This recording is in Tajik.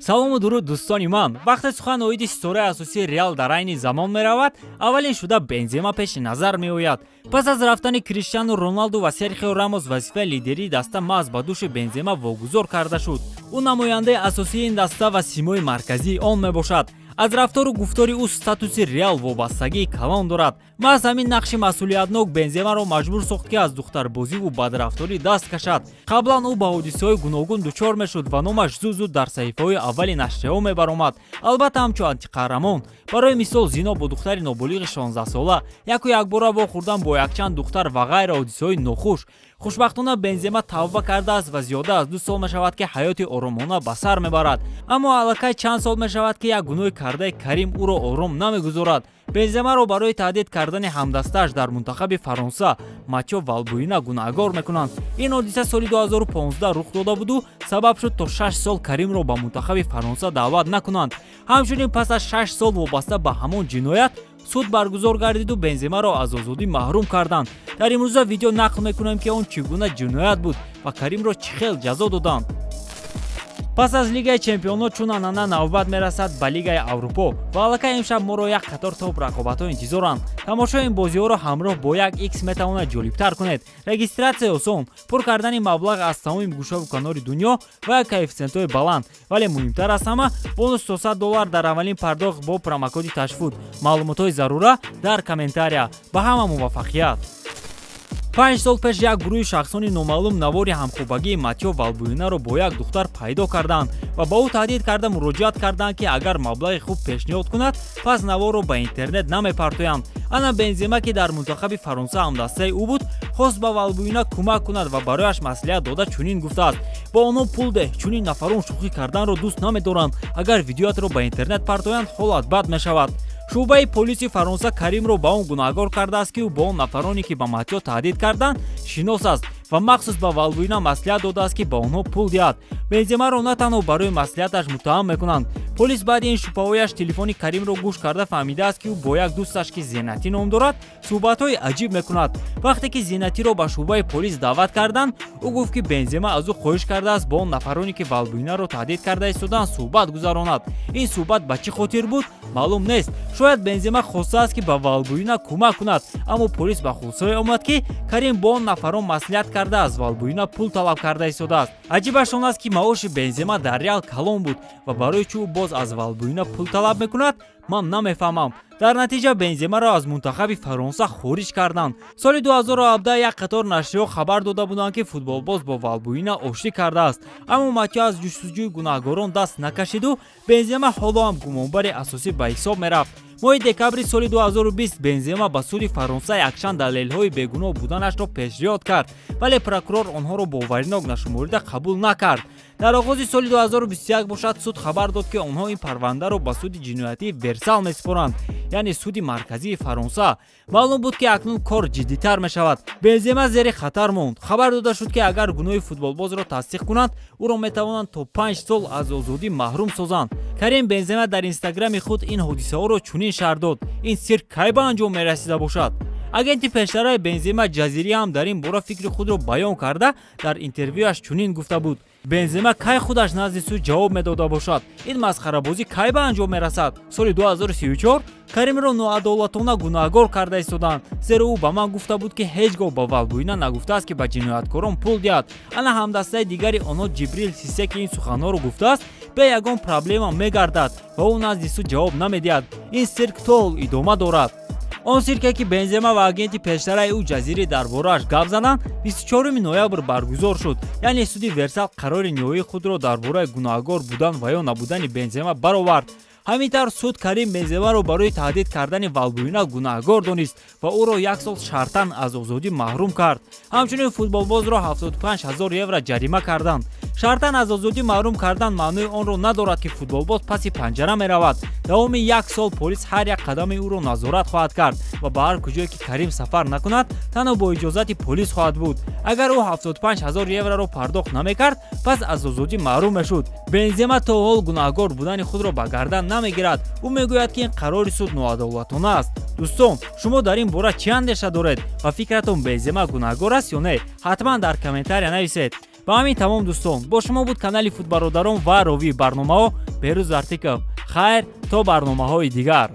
Салому дуруд, дӯстони ман. Вақте сухан оиди ситораи асосии «Реал» дар айни замон меравад, аввалин шуда Бензема пеши назар меояд. Пас аз рафтани Криштиану Роналду ва Серхио Рамос, вазифаи лидерии даста маҳз ба дӯши Бензема вогузор карда шуд. Ӯ намояндаи асосии ин даста ва симои марказии он мебошад. Аз рафтору гуфтори ӯ статуси «Реал» вобастагии калон дорад. Маҳз ҳамин нақши масъулиятнок Бенземаро маҷбур сохт, ки аз духтарбозиву бадрафторӣ даст кашад. Қаблан ӯ ба ҳодисаҳои гуногун дучор мешуд ва номаш зуд зуд дар саҳифаҳои аввали нашрияҳо мебаромад, албатта, ҳамчун антиқаҳрамон. Барои мисол, зино бо духтари ноболиғи 16-сола, яку якбора вохӯрдан бо якчанд духтар ва ғайра ҳодисаҳои нохуш. Хушбахтона, Бензема тавба кардааст ва зиёда аз 2 сол мешавад, ки ҳаёти оромона ба сар мебарад. Аммо аллакай чанд сол мешавад, ки як гуноҳи кардаи Карим ӯро ором намегузорад. Бенземаро барои таҳдид кардани ҳамдастааш дар мунтахаби Фаронса Матё Валбуина гунаҳгор мекунанд. Ин ҳодиса соли 2015 рух дода буду сабаб шуд, то 6 сол Каримро ба мунтахаби Фаронса даъват накунанд. Ҳамчунин, пас аз 6 сол вобаста ба ҳамон ҷиноят суд баргузор гардиду Бенземаро аз озодӣ маҳрум карданд. Дар имрӯза видео нақл мекунем, ки он чӣ гуна ҷиноят буд ва Каримро чӣ хел ҷазо доданд. Пас аз Лигаи чемпионот, чун анъана, навбат мерасад ба Лигаи Аврупо ва аллакай имшаб моро як қатор топ рақобатҳо интизоранд. Тамошои ин бозиҳоро ҳамроҳ бо як икс метавонад ҷолибтар кунед. Регистрация осон, пур кардани маблағ аз тамоми гӯшаву канори дунё ва коэффисиентҳои баланд, вале муҳимтар аз ҳама, бонус то 100 доллар дар аввалин пардохт бо промокоди Ташфуд. Маълумотҳои зарура дар комментария. Ба ҳама муваффақият! 5 сол пеш як гурӯҳи шахсони номаълум навори ҳамхобагии Матё Валбуинаро бо як духтар пайдо карданд ва ба ӯ таҳдид карда муроҷиат карданд, ки агар маблағи хуб пешниҳод кунад, пас наворро ба интернет намепартоянд. Ана Бензема, ки дар мунтахаби Фаронса ҳамдастаи ӯ буд, хост ба Валбуина кӯмак кунад ва барояш маслиҳат дода чунин гуфтааст: «Ба онҳо пул деҳ, чунин нафарон шӯхӣ карданро дӯст намедоранд. Агар видеоятро ба интернет партоянд, ҳолат бад мешавад». Шӯъбаи полиси Фаронса Каримро ба он гунаҳгор кардааст, ки ӯ бо он нафароне, ки ба Матё таҳдид карданд, шинос аст ва махсус ба Валбуина маслиҳат додааст, ки ба онҳо пул диҳад. Бенземаро на танҳо барои маслиҳаташ муттаҳам мекунанд. Полис баъди ин шубҳаҳояш телефони Каримро гӯш карда фаҳмидааст, ки ӯ бо як дӯсташ, ки Зенатӣ ном дорад, суҳбатҳои аҷиб мекунад. Вақте ки Зинатиро ба шӯъбаи полис даъват карданд, ӯ гуфт, ки Бензема аз ӯ хоҳиш кардааст, бо он нафароне, ки Валбуинаро таҳдид карда истоданд, суҳбат гузаронад. Ин суҳбат ба чӣ хотир буд, маълум нест. Шояд Бензема хостааст, ки ба Валбуина кӯмак кунад. Аммо полис ба хулосае омад, ки Карим бо он нафарон маслиҳат карда, аз Валбуина пул талаб карда истодааст. Аҷибаш он аст, ки маоши Бензема дар «Реал» калон буд ва барои чӣ ӯ боз аз Валбуина пул талаб мекунад, ман намефаҳмам. Дар натиҷа Бенземаро аз мунтахаби Фаронса хориҷ карданд. Соли 2017 як қатор нашрияҳо хабар дода буданд, ки футболбоз бо Валбуина оштӣ кардааст. Аммо Матё аз ҷустуҷӯи гунаҳгорон даст накашиду Бензема ҳоло ҳам гумонбари асосӣ ба ҳисоб мерафт. Моҳи декабри соли 2020 Бензема ба суди Фаронса якчанд далелҳои бегуноҳ буданашро пешниҳод кард, вале прокурор онҳоро боваринок нашуморида қабул накард. Дар оғози соли 2021 бошад, суд хабар дод, ки онҳо ин парвандаро ба суди ҷиноятии Версал месупоранд, яъне суди марказии Фаронса. Маълум буд, ки акнун кор ҷиддитар мешавад. Бензема зери хатар монд. Хабар дода шуд, ки агар гуноҳи футболбозро тасдиқ кунанд, ӯро метавонанд то 5 сол аз озодӣ маҳрум созанд. Карим Бензема дар инстаграми худ ин ҳодисаҳоро чунин шарҳ дод: «Ин сирк кай ба анҷом мерасида бошад?» Агенти пештараи Бензема Ҷазирӣ ҳам дар ин бора фикри худро баён карда, дар интервюяш чунин гуфта буд: «Бензема кай худаш назди суд ҷавоб медода бошад? Ин масхарабозӣ кай ба анҷом мерасад? Соли 2034? Каримро ноадолатона гунаҳгор карда истоданд, зеро ӯ ба ман гуфта буд, ки ҳеҷ гоҳ ба Валбуина нагуфтааст, ки ба ҷинояткорон пул диҳад». Ана ҳамдастаи дигари онҳо Ҷибрил Сисе, ки ин суханҳоро гуфтааст, бе ягон проблема мегардад ва ӯ назди суд ҷавоб намедиҳад. Ин сирк то ҳол идома дорад. Он сирке, ки Бензема ва агенти пештараи ӯ Ҷазирӣ дар борааш гап заданд, 24 ноябр баргузор шуд, яъне суди Версал қарори ниҳоии худро дар бораи гунаҳгор будан ва ё набудани Бензема баровард. Ҳамин тавр, суд Карим Бенземаро барои таҳдид кардани Валбуина гунаҳгор донист ва ӯро як сол шартан аз озодӣ маҳрум кард. Ҳамчунин футболбозро 75 ҳазор евро ҷарима карданд. Шартан аз озодӣ маҳрум кардан маънои онро надорад, ки футболбоз паси панҷара меравад. Давоми як сол полис ҳар як қадами ӯро назорат хоҳад кард ва ба ҳар куҷое ки Карим сафар накунад, танҳо бо иҷозати полис хоҳад буд. Агар ӯ 75 ҳазор евроро пардохт намекард, пас аз озодӣ маҳрум мешуд. Бензема то ҳол гунаҳгор будани худро ба гардан намегирад. Ӯ мегӯяд, ки ин қарори суд ноадолатона аст. Дӯстон, шумо дар ин бора чӣ андеша доред? Ба фикратон, Бензема гунаҳгор аст ё не? Ҳатман дар комментария нависед. Ба ҳамин тамом, дӯстон. Бо шумо буд канали Футбародарон ва ровии барномаҳо Беҳрӯз Артиков. Хайр, то барномаҳои дигар.